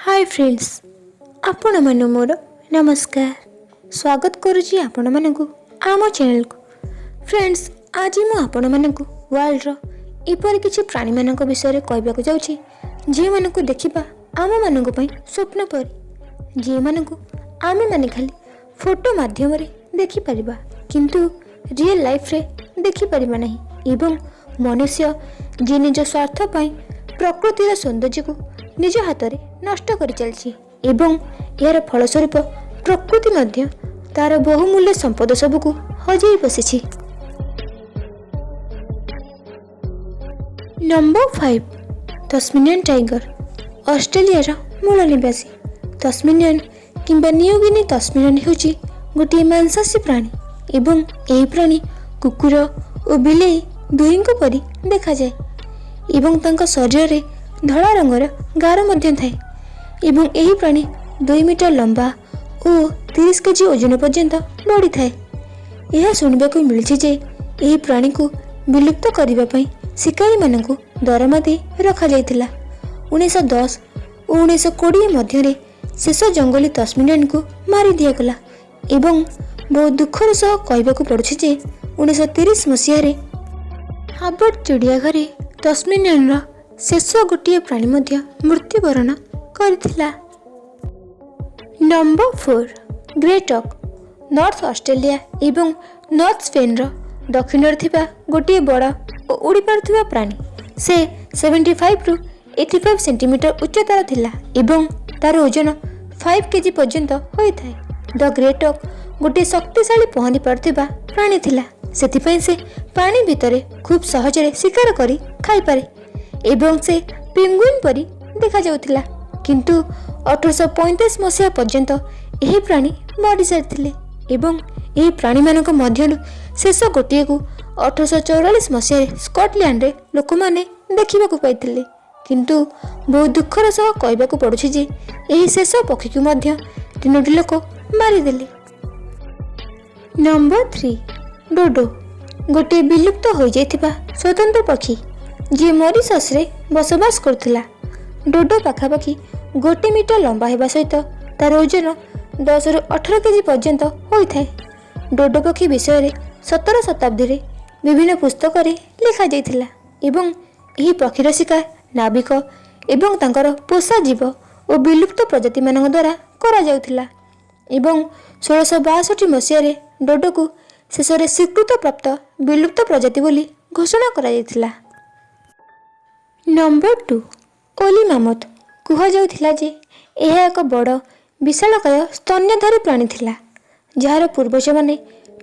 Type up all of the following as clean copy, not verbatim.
ହାଏ friends, ଆପଣମାନଙ୍କୁ ମୋର ନମସ୍କାର। ସ୍ୱାଗତ କରୁଛି ଆପଣମାନଙ୍କୁ ଆମ ଚ୍ୟାନେଲକୁ। ଫ୍ରେଣ୍ଡସ୍, ଆଜି ମୁଁ ଆପଣମାନଙ୍କୁ ୱାର୍ଲଡର ଏପରି କିଛି ପ୍ରାଣୀମାନଙ୍କ ବିଷୟରେ କହିବାକୁ ଯାଉଛି, ଯେଉଁମାନଙ୍କୁ ଦେଖିବା ଆମମାନଙ୍କ ପାଇଁ ସ୍ୱପ୍ନ ପରି, ଯେଉଁମାନଙ୍କୁ ଆମେମାନେ ଖାଲି ଫଟୋ ମାଧ୍ୟମରେ ଦେଖିପାରିବା କିନ୍ତୁ ରିଏଲ୍ ଲାଇଫରେ ଦେଖିପାରିବା ନାହିଁ ଏବଂ ମନୁଷ୍ୟ ଯିଏ ନିଜ ସ୍ୱାର୍ଥ ପାଇଁ ପ୍ରକୃତିର ସୌନ୍ଦର୍ଯ୍ୟକୁ ନିଜ ହାତରେ ନଷ୍ଟ କରିଚାଲିଛି ଏବଂ ଏହାର ଫଳସ୍ୱରୂପ ପ୍ରକୃତି ମଧ୍ୟ ତା'ର ବହୁମୂଲ୍ୟ ସମ୍ପଦ ସବୁକୁ ହଜେଇ ବସିଛି। Number 5, Tasmanian tiger. ଅଷ୍ଟ୍ରେଲିଆର ମୂଳ ନିବାସୀ ତସ୍ମିନିଆନ୍ କିମ୍ବା ନ୍ୟୁଗିନି ତସ୍ମିନିଆନ୍ ହେଉଛି ଗୋଟିଏ ମାଂସାଶୀ ପ୍ରାଣୀ ଏବଂ ଏହି ପ୍ରାଣୀ କୁକୁର ଓ ବିଲେଇ ଦୁହିଁଙ୍କ ପରି ଦେଖାଯାଏ ଏବଂ ତାଙ୍କ ଶରୀରରେ ଧଳା ରଙ୍ଗର ଗାର ମଧ୍ୟ ଥାଏ ଏବଂ ଏହି ପ୍ରାଣୀ 2 ମିଟର ଲମ୍ବା ଓ 30 କେଜି ଓଜନ ପର୍ଯ୍ୟନ୍ତ ବଢ଼ିଥାଏ। ଏହା ଶୁଣିବାକୁ ମିଳିଛି ଯେ ଏହି ପ୍ରାଣୀକୁ ବିଲୁପ୍ତ କରିବା ପାଇଁ ଶିକାରୀମାନଙ୍କୁ ଦରମା ଦେଇ ରଖାଯାଇଥିଲା। 1910 ଓ 1920 ମଧ୍ୟରେ ଶେଷ ଜଙ୍ଗଲୀ ତସ୍ମିନିଆନକୁ ମାରି ଦିଆଗଲା ଏବଂ ବହୁତ ଦୁଃଖର ସହ କହିବାକୁ ପଡ଼ୁଛି ଯେ 1930 ମସିହାରେ ହାର୍ଭାର୍ଡ ଚିଡ଼ିଆଘରେ ତସ୍ମିନିଆନର ଶେଷ ଗୋଟିଏ ପ୍ରାଣୀ ମଧ୍ୟ ମୃତ୍ୟୁବରଣ କରିଥିଲା। Number 4, great auk. North Australia ଏବଂ ନର୍ଥ ସ୍ପେନ୍ର ଦକ୍ଷିଣରେ ଥିବା ଗୋଟିଏ ବଡ଼ ଓ ଉଡ଼ିପାରୁଥିବା ପ୍ରାଣୀ। ସେ 75ରୁ 85 ସେଣ୍ଟିମିଟର ଉଚ୍ଚତାର ଥିଲା ଏବଂ ତା'ର ଓଜନ 5 କେଜି ପର୍ଯ୍ୟନ୍ତ ହୋଇଥାଏ। ଦ ଗ୍ରେଟ୍ ଅକ୍ ଗୋଟିଏ ଶକ୍ତିଶାଳୀ ପହଁରି ପାରୁଥିବା ପ୍ରାଣୀ ଥିଲା। ସେଥିପାଇଁ ସେ ପାଣି ଭିତରେ ଖୁବ୍ ସହଜରେ ଶିକାର କରି ଖାଇପାରେ ଏବଂ ସେ ପେଙ୍ଗୁଇନ୍ ପରି ଦେଖାଯାଉଥିଲା। କିନ୍ତୁ 1835 ମସିହା ପର୍ଯ୍ୟନ୍ତ ଏହି ପ୍ରାଣୀ ମରିସାରିଥିଲେ ଏବଂ ଏହି ପ୍ରାଣୀମାନଙ୍କ ମଧ୍ୟରୁ ଶେଷ ଗୋଟିଏକୁ 1844 ମସିହାରେ ସ୍କଟଲ୍ୟାଣ୍ଡରେ ଲୋକମାନେ ଦେଖିବାକୁ ପାଇଥିଲେ। କିନ୍ତୁ ବହୁତ ଦୁଃଖର ସହ କହିବାକୁ ପଡ଼ୁଛି ଯେ ଏହି ଶେଷ ପକ୍ଷୀକୁ ମଧ୍ୟ ତିନୋଟି ଲୋକ ମାରିଦେଲେ। Number 3, dodo. ଗୋଟିଏ ବିଲୁପ୍ତ ହୋଇଯାଇଥିବା ସ୍ୱତନ୍ତ୍ର ପକ୍ଷୀ, ଯିଏ ମରିସସରେ ବସବାସ କରୁଥିଲା। ଡୋଡୋ ପାଖାପାଖି 1 ମିଟର ଲମ୍ବା ହେବା ସହିତ ତାର ଓଜନ 10ରୁ 18 କେଜି ପର୍ଯ୍ୟନ୍ତ ହୋଇଥାଏ। ଡୋଡୋ ପକ୍ଷୀ ବିଷୟରେ 17 ଶତାବ୍ଦୀରେ ବିଭିନ୍ନ ପୁସ୍ତକରେ ଲେଖାଯାଇଥିଲା ଏବଂ ଏହି ପକ୍ଷୀର ଶିକାର ନାବିକ ଏବଂ ତାଙ୍କର ପୋଷା ଜୀବ ଓ ବିଲୁପ୍ତ ପ୍ରଜାତିମାନଙ୍କ ଦ୍ୱାରା କରାଯାଉଥିଲା ଏବଂ 1662 ମସିହାରେ ଡୋଡୋକୁ ଶେଷରେ ସ୍ୱୀକୃତିପ୍ରାପ୍ତ ବିଲୁପ୍ତ ପ୍ରଜାତି ବୋଲି ଘୋଷଣା କରାଯାଇଥିଲା। ନମ୍ବର 2, ୱୁଲି ମାମୁଥ। କୁହାଯାଉଥିଲା ଯେ ଏହା ଏକ ବଡ଼ ବିଶାଳକାୟ ସ୍ତନ୍ୟଧାରୀ ପ୍ରାଣୀ ଥିଲା, ଯାହାର ପୂର୍ବଜମାନେ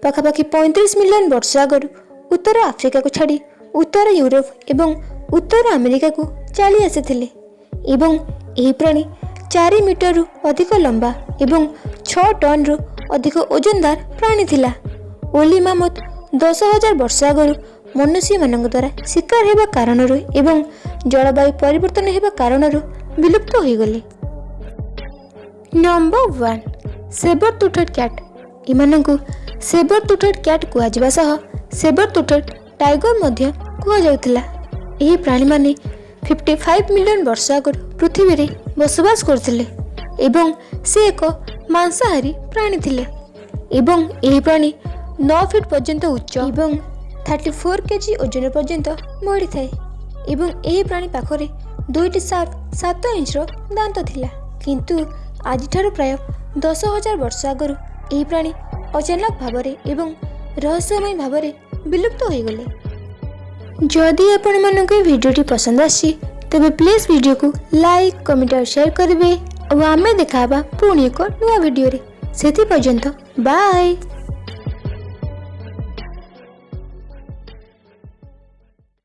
ପାଖାପାଖି 35 ମିଲିୟନ ବର୍ଷ ଆଗରୁ ଉତ୍ତର ଆଫ୍ରିକାକୁ ଛାଡ଼ି ଉତ୍ତର ୟୁରୋପ ଏବଂ ଉତ୍ତର ଆମେରିକାକୁ ଚାଲି ଆସିଥିଲେ ଏବଂ ଏହି ପ୍ରାଣୀ 4 ମିଟରରୁ ଅଧିକ ଲମ୍ବା ଏବଂ 6 ଟନ୍ରୁ ଅଧିକ ଓଜନଦାର ପ୍ରାଣୀ ଥିଲା। ୱୁଲି ମାମୁଥ 10,000 ବର୍ଷ ଆଗରୁ ମନୁଷ୍ୟମାନଙ୍କ ଦ୍ୱାରା ଶିକାର ହେବା କାରଣରୁ ଏବଂ ଜଳବାୟୁ ପରିବର୍ତ୍ତନ ହେବା କାରଣରୁ ବିଲୁପ୍ତ ହୋଇଗଲେ। Number 1, sabre toothed cat. ଏମାନଙ୍କୁ ସେବର ଟୁଥେଡ୍ କ୍ୟାଟ୍ କୁହାଯିବା ସହ ସେବର ଟୁଥେଡ୍ ଟାଇଗର ମଧ୍ୟ କୁହାଯାଉଥିଲା। ଏହି ପ୍ରାଣୀମାନେ 55 ମିଲିୟନ ବର୍ଷ ଆଗରୁ ପୃଥିବୀରେ ବସବାସ କରୁଥିଲେ ଏବଂ ସେ ଏକ ମାଂସାହାରୀ ପ୍ରାଣୀ ଥିଲେ ଏବଂ ଏହି ପ୍ରାଣୀ 9 ଫିଟ୍ ପର୍ଯ୍ୟନ୍ତ ଉଚ୍ଚ ଏବଂ 34 କେଜି ଓଜନ ପର୍ଯ୍ୟନ୍ତ ବଢ଼ିଥାଏ ଏବଂ ଏହି ପ୍ରାଣୀ ପାଖରେ ଦୁଇଟି ସାର୍ପ 7 ଇଞ୍ଚର ଦାନ୍ତ ଥିଲା। କିନ୍ତୁ ଆଜିଠାରୁ ପ୍ରାୟ 10,000 ବର୍ଷ ଆଗରୁ ଏହି ପ୍ରାଣୀ ଅଚାନକ ଭାବରେ ଏବଂ ରହସ୍ୟମୟ ଭାବରେ ବିଲୁପ୍ତ ହୋଇଗଲେ। ଯଦି ଆପଣମାନଙ୍କୁ ଏହି ଭିଡ଼ିଓଟି ପସନ୍ଦ ଆସିଛି, ତେବେ ପ୍ଲିଜ୍ ଭିଡ଼ିଓକୁ ଲାଇକ୍, କମେଣ୍ଟ ଆଉ ସେୟାର କରିବେ। ଆଉ ଆମେ ଦେଖା ହେବା ପୁଣି ଏକ ନୂଆ ଭିଡ଼ିଓରେ। ସେଥି ପର୍ଯ୍ୟନ୍ତ ବାଏ।